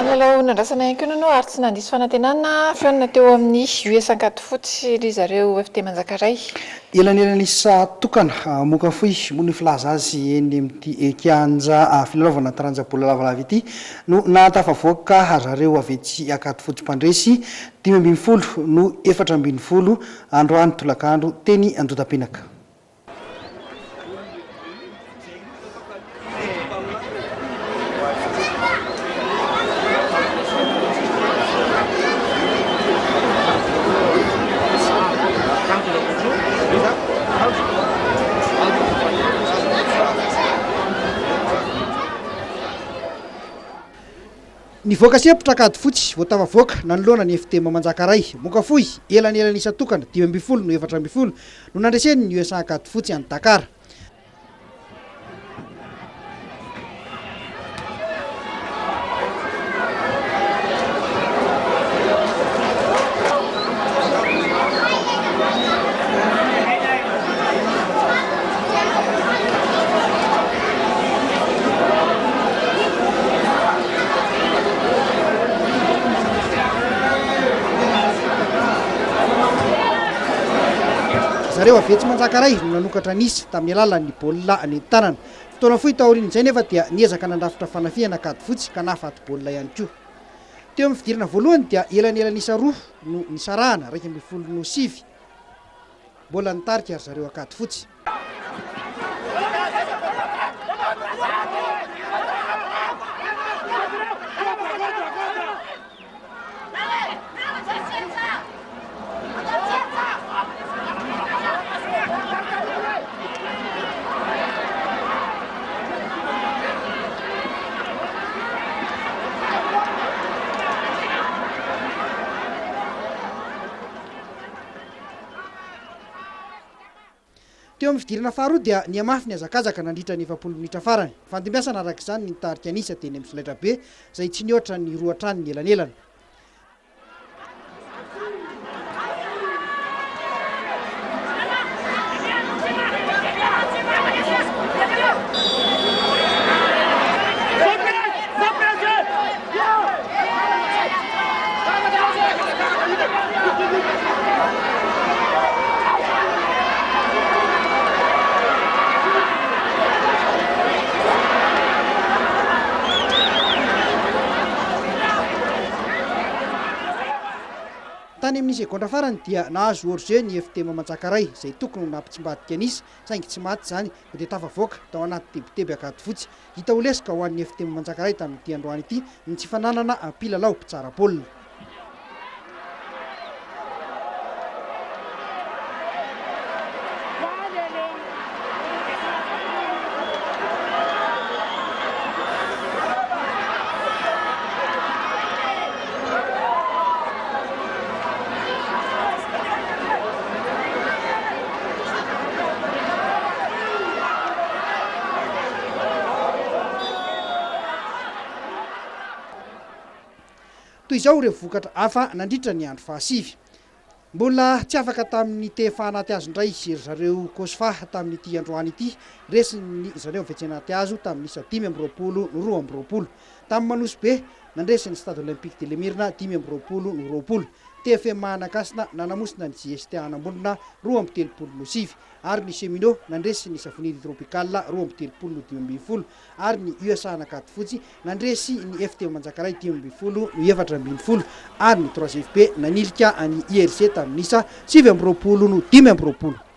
Anisan'ny lalao nandrasana ihany koa nanao ary tsy nandiso fanantenana fihaonana teo amin'ny US Ankadifotsy ry zareo FD Manjakaray. Elanelan'isa tokana moka fohy moa ny filaza azy eny amin'ity kianja filalaovana taranja baolina lavalava ity no nahatafavoaka zareo avy etsy Ankadifotsy mpandresy 15 no 14 androany tolakandro teny Andohatapenaka. Nivoaka sempotra Ankadifotsy vao tafavoaka nanoloana ny FTM Manjakaray. Moka fohy, elanelan'isa tokana, 15 no 14, no nandreseny ny USA Ankadifotsy any Dakar. Zareo avy etsy Manjakaray no nanokatra ny isa tamin'ny alalan'ny baolina nentin-tanana. Fotoana fohy taorian'izay nefa dia niezaka nandrafitra fanafihana Ankadifotsy ka nahafaty baolina ihany koa. Teo amin'ny fidirana voalohany dia elanelan'isa roa no nisarahana, 11 no sivy. Mbola nitarika ry zareo Ankadifotsy. Teo amin'ny fidirana faharoa dia nihamafy ny hazakazaka nandritra ny 40 minitra farany. Fandimbiasana araka izany ny nitarika an'isa teny amin'ny solaitrabe izay tsy nihoatra ny roa hatrany ny elanelana. Tany amin'ny segondra farany dia nahazo hors-jeu ny FTM Manjakaray izay tokony ho nampitsimbadika ny isa saingy tsy maty izany fa dia tafavoaka tao anaty tebiteby Ankadifotsy. Hita ho lesoka ho an'ny FTM Manjakaray tamin'ity androany ity ny tsy fananana mpilalao mpitsara baolina. Toy izao ireo vokatra hafa nandritra ny andro fahasivy. Mbola tsy afaka tamin'ny TFA anaty hazo indray ry zareo Cosfa tamin'ity androany ity. Resin'ny zareo avy etsy anaty hazo tamin'ny isa 25 no 22. Tamin'ny Manosy Be, nandresy ny Stade Olympique de l'Emirina 25 no 20. TFM Mahanakasina nanamosina ny JSTA Anambondrona 32 no sivy. Ary ny Cheminot nandresy ny Savonnerie Tropical 32 no 15. Ary ny USA Ankadifotsy nandresy ny FTO Manjakaray 15 no 14. Ary ny Trois FP nanilika an'i IRC tamin'ny isa 29 no 25.